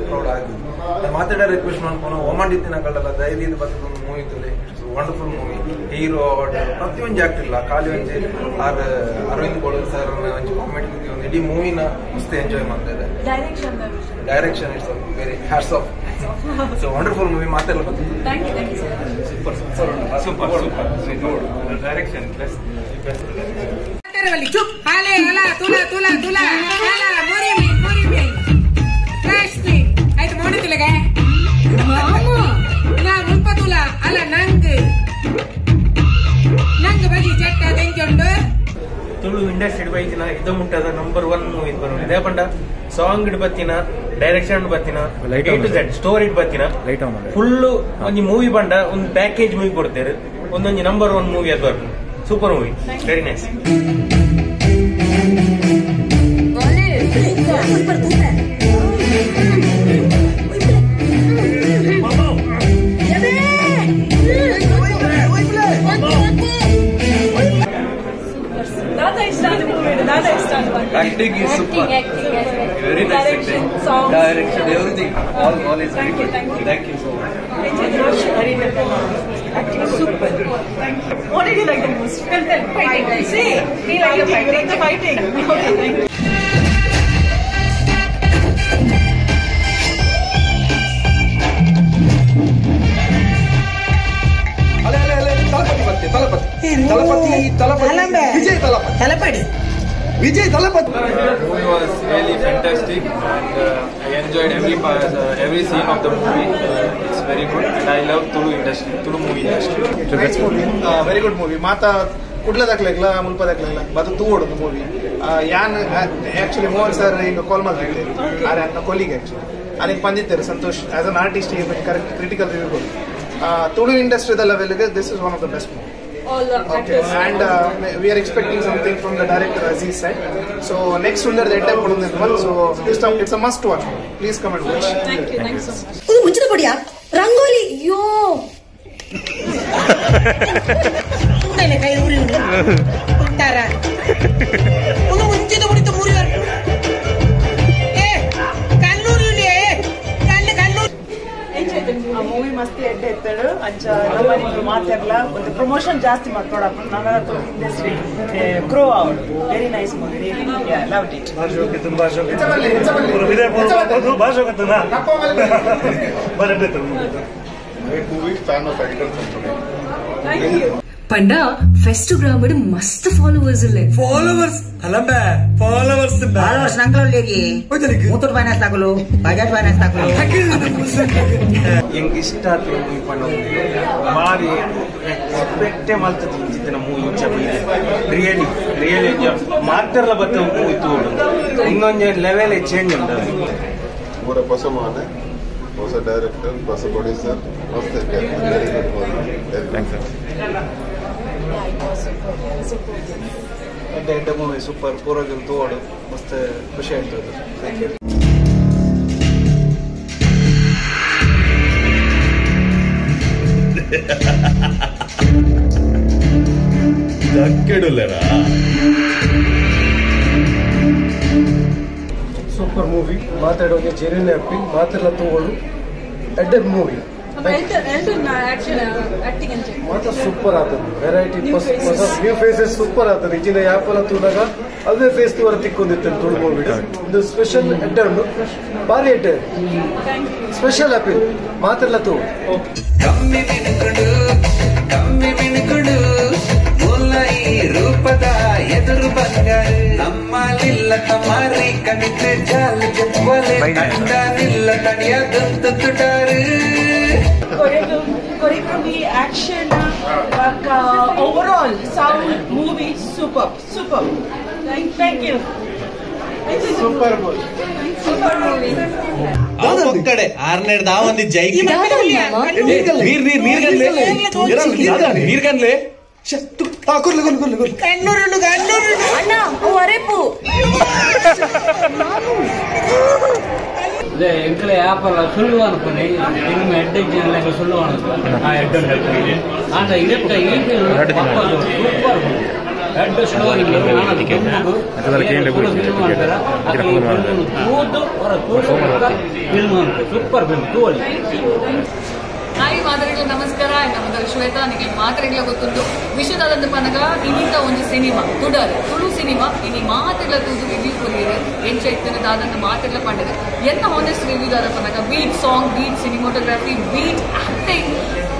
Proud ಆಗಿದೆ ಮಾತಾಡ request ಮಾಡ್ಕೊಂಡು ಓಮಾಂಡಿತ್ತಿನ ಕಡಲ ದಯದೀದ ಬರ್ತದೆ ಮೂವಿ ತುಲೆ. It's wonderful movie. Hero award ಪ್ರತಿಯೊಂದು ಆಗ್ತಿಲ್ಲ ಖಾಲಿ ಒಂಜಿ ಆರ್ ಅರವಿಂದ್ ಗೋಳಲ್ ಸರ್ ಒಂಜಿ ಕಾಮಿಡಿ ಒಂದು ಇಡೀ ಮೂವಿನ ಮಸ್ತ್ ಎಂಜಾಯ್ ಮಾಡ್ತಾರೆ. Direction it's very hats off. So wonderful movie ಮಾತಾಡಲು ಬರ್ತದೆ. Super super super super direction best best. ಚುಪ್ ಹಾಲೆ ಅಲ ತುಲಾ ತುಲಾ ತುಲಾ ಅಲ ಮುರಿ ಮೀನ್ ಮುರಿ ಮೀನ್ ಫ್ರೆಶ್ ಮೀನ್ ಆಯ್ತು ಮೋಡಿ ತುಲಗೆ ಮಾಮು ನಾ ಮುಲ್ಪ ತುಲಾ ಅಲ ನಂಗ್ ನಂಗ್ ಬಜಿ ಚಟ್ಟ ತೆಂಚುಂಡು. ತುಳು ಇಂಡಸ್ಟ್ರಿ ಬೈಜಿನ ಇದು ಮುಟ್ಟದ ನಂಬರ್ 1 ಮೂವಿ ಬರೋಣ. ಇದೇ ಪಂಡ ಸಾಂಗ್ ಇಡ್ ಬತ್ತಿನ, ಡೈರೆಕ್ಷನ್ ಬತ್ತಿನ, ಎ ಟು ಝೆಡ್ ಸ್ಟೋರಿ it ಬತ್ತಿನ, ಫುಲ್ ಒಂಜಿ ಮೂವಿ ಬಂಡ ಒಂದು ಪ್ಯಾಕೇಜ್ ಮೂವಿ ಕೊಡ್ತೇವೆ. ಒಂದೊಂದು ನಂಬರ್ 1 ಮೂವಿ ಅದು ಬರ್ತು. Super movie, very nice. Acting is super. Very nice acting. Direction, everything. All is very good. Thank you so much. Acting is super. Thank you. What did you like the most? Tell, tell. Fighting. See, he like the fighting. The fighting. Okay, thank you. Ale ale ale Thalapathy ಬತ್ತೆ Thalapathy Thalapathy Thalapathy Vijay Thalapathy Thalapathy Vijay Thalapathy. The movie was really fantastic and I enjoyed every part, every scene of the movie. It's very good and I love Tulu industry, Tulu movie industry. Nice movie, very good movie. Mata ಕುಡ್ಲದಾಕ್ಲೆಗ್ಲ ಮುಲ್ಪದಾಕ್ಲೆಗ್ಲ ಬದು ತೂವೊಡು movie. ಯಾನ್ actually Mohan sir ಈಗ ಕಾಲ್ ಮಾಡ್ತಿದ್ದೆ ಆರೆ ನನ್ನ colleague actually ಅದಕ್ಕೆ ಬಂದಿದ್ದಾರೆ Santosh as an artist correct critical review ಕೊಡು. ತುಳು ಇಂಡಸ್ಟ್ರಿದ ಲೆವೆಲ್ಗೆ this is one of the best movie. Okay, and we are expecting something from the director Aziz side. So next under the entire one, so it's a must watch. Please come and watch. Thank you, thank you so much. ಇದು ಮುಂಚಿನ ಪೊಡಿಯಾ ರಂಗೋಲಿ ಅಯ್ಯೋ ಕೈ ಊರಿ ಉಂಟಾರ ಒಂದು ಮುಂಚಿನ ಪೊಡಿ ಮೂರಿ ಕಣ್ಣು ಕಣ್ಣು. ಆ ಮೂವಿ ಮಸ್ತ್ ಎಡ್ಡೆ ಎತ್ತಡು ಅಂಚ ನಮ್ಮ ಮಾತಾಡ್ಲ ಒಂದು ಪ್ರಮೋಷನ್ ಜಾಸ್ತಿ ಮಾಡ್ಕೊಡಪ್ಪ ನನ್ನ ಇಂಡಸ್ಟ್ರಿ ಗ್ರೋ ಆವಡು. Very nice movie, really loved it. Movie fan of actor. Thank you. ಪಂಡ ಫೆಸ್ಟೋಗ್ರಾಮ್ ಮಸ್ತ್ ಫಾಲೋವರ್ಸ್ ಇಲ್ಲ. ಫಾಲೋವರ್ಸ್ ಅಲ್ಲಂಬೆ ಫಾಲೋವರ್ಸ್ ಫಾಲೋವರ್ಸ್ ನಂಗಲಲ್ಲಿ ಮುತ್ತೂಟ್ ಫೈನಾನ್ಸ್ ತಾಕಲು ಬಜಾಜ್ ಫೈನಾನ್ಸ್ ತಾಕಲು. ಎಂಕ್ ಇಷ್ಟ ಆತು ಮೂವಿ ಪಂಡ ಬಾರಿ ಎಕ್ಸ್ಪೆಕ್ಟೇ ಮಲ್ತದ ಇಂಚಿತ್ತಿನ ಮೂವಿ ಇಂಚ ರಿಯಲಿ ರಿಯಲಿ ಎಂಜಾಯ್ ಮಾತೆರ್ಲ ಬತ್ತ ಮೂವಿ ತೂಡು ಇನ್ನೊಂದು ಲೆವೆಲ್ ಚೇಂಜ್ ಉಂಟು. ಪೂರ ಹೊಸ ಮಾನೆ ಹೊಸ ಡೈರೆಕ್ಟರ್ ಹೊಸ ಪ್ರೊಡ್ಯೂಸರ್ ಮಸ್ತ್ ವೆರಿ ಗುಡ್ ಮೂವಿ. ಎಡ್ಡೆ ಮೂವಿ ಸೂಪರ್ ಪೂರಗಲ್ ತೋಡು ಮಸ್ತ್ ಖುಷಿ ಆಗ್ತದೆ. Thank you. Super movie ಮಾತಾಡೋಕೆ ಜೆನ್ಯೂನ್ ಹ್ಯಾಪಿ ಮಾತೆಲ್ಲ ತಗೋಳು ಎಡ್ಡೆ ಮೂವಿ ಮಾತ್ರ ಸೂಪರ್ ಆತದ. ವೆರೈಟಿ ನ್ಯೂ ಫೇಸಸ್ ಸೂಪರ್ ಆತದ. ಇಜಿನ ಯಾಪಲ ತೂನಾಗ ಅದೇ ಫೇಸ್ ತೂವರ ತಿಕ್ಕೊಂದಿತ್ತು ತುಳು ಮೂವಿ. ಇದು ಸ್ಪೆಷಲ್ ಎಡ್ಡೆ ಉಂಟು, ಭಾರಿ ಎಡ್ಡೆ ಸ್ಪೆಷಲ್ ಹ್ಯಾಪಿ ಮಾತೆಲ್ಲ ತೂ. ಕಮ್ಮಿ ಮಿಣುಕುಡು ಕಮ್ಮಿ ಮಿಣುಕುಡು ಮುಲ್ಲೈ ರೂಪದ ಎದುರು ಬಂಗಾರು ನಮ್ಮಲಿಲ್ಲ ತಮಾರಿ ಕಣಿತೆ ಜಾಲ ಜಪ್ಪಲೆ ಕಂಡನಿಲ್ಲ ತಣಿಯ ದುಂತು ತುಟಾರು. Choreography, action, overall sound, movie, superb, superb. Thank you. Super movie. Super movie. ಒಕ್ಕಡೆ ಆರ್ನೇಡ್ದ ಒಂದು ಜೈ ನೀರ್ ನೀರ್ ನೀರ್ಗನ್ಲೆ ನೀರ್ಗನ್ಲೆ ಅಣ್ಣ ಅರೆಪು ಅದೇ ಎಂಕಲೆ ಆಪಲ್ಲ ಸುಳ್ಳು ಅನ್ಕೊನಿ ನಿಮ್ಮ ಎಡ್ಡೆ ಜನ ಸುಳ್ಳು ಅನ್ಕೊ ಆ ಎಡ್ಡೆ ಆಂಡ ಇದಕ್ಕೆ ಸೂಪರ್ ಎಡ್ಡೆ ಸ್ಟೋರಿ ಸೂಪರ್ ಫಿಲ್ಮ್ ತೂವೊಲಿ. ಹಾಯ್ ಮಾದರಿಗಳ ನಮಸ್ಕಾರ. ನಮ್ಮ ಶ್ವೇತಾ ನಿಮಗೆ ಮಾತ್ರೆಗಳ ಗೊತ್ತುಂಟು ವಿಶ್ವದಾದಂತ ಪನಗ ಇನ್ನಿತ ಒಂದು ಸಿನಿಮಾ ತುಡರ್ ತುಳು ಸಿನಿಮಾ ಇನಿ ಮಾತೆಲ್ಲ ತೂದು ರಿವ್ಯೂ ಕೊರಿಯರ್ ಎಂಚ ಇತ್ತನ ದಾದಂತ ಮಾತೆಲ್ಲ ಪಂಡರೆ ಎನ್ನ ಹಾನೆಸ್ಟ್ ರಿವ್ಯೂ ದಾದ ಪನಗ beat song, beat cinematography, beat acting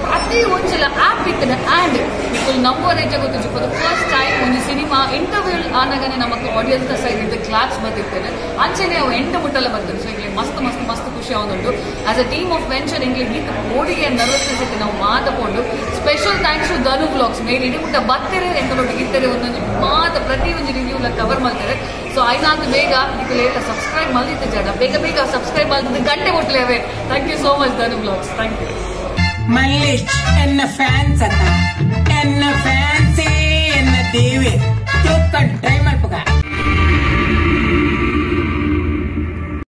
ಪ್ರತಿ ಒಂಜಲ ಆಪ್ ಇತ್ತನ. ಆ್ಯಂಡ್ ನಿಕುಲ್ ನಂಬರ್ ಎಂಚ ಗೊತ್ತುಂಟು ಫಾರ್ the first time ಒಂದು ಸಿನಿಮಾ ಇಂಟರ್ವ್ಯೂ ಆನಾಗನೆ ನಮಕ್ ಆಡಿಯನ್ಸ್ ದ ಸೈಡ್ ಇದ್ದ ಕ್ಲಾಪ್ಸ್ ಬರ್ತಿರ್ತೇನೆ ಅಂಚೆನೆ ಅವು ಎಂಟು ಮುಟ್ಟಲ ಬರ್ತದೆ. ಸೊ ಇಂಗ್ಲಿ ಮಸ್ತ್ ಮಸ್ತ್ ಮಸ್ತ್ ಖುಷಿ ಆವೊಂದುಂಟು. As a team of venture ಇಂಗ್ಲಿ ಗೀತ ಓಡಿಗೆ ನರ್ವಸ್ನೆಸ್ ಇತ್ತು ನಾವು ಮಾತಕೊಂಡು. Special thanks to Dhanu vlogs ಮೇಲ್ ಇಡೀ ಮುಟ್ಟ ಬತ್ತೆರೆ ಎಂಕಲೊಟ್ಟಿಗೆ ಇತ್ತಾರೆ ಒಂದೊಂದು ಮಾತ ಪ್ರತಿ ಒಂದು ರಿವ್ಯೂ ಕವರ್ ಮಾಡ್ತಾರೆ. ಸೊ ಐನಾಂತ ಬೇಗ ನಿಕುಲ್ ಸಬ್ಸ್ಕ್ರೈಬ್ ಮಾಡಿತ್ತು ಜನ ಬೇಗ ಬೇಗ ಸಬ್ಸ್ಕ್ರೈಬ್ ಮಾಡಿದ್ದು ಗಂಟೆ ಮುಟ್ಲೇವೆ. Thank you so much Dhanu vlogs. Thank you. Mallesh ಎನ್ನ ಫ್ಯಾನ್ಸ್ ಅತ್ತ, ಎನ್ನ ಫ್ಯಾನ್ಸೇ ಎನ್ನ ದೇವೆ. ತೂಕ ಡ್ರೈವರ್.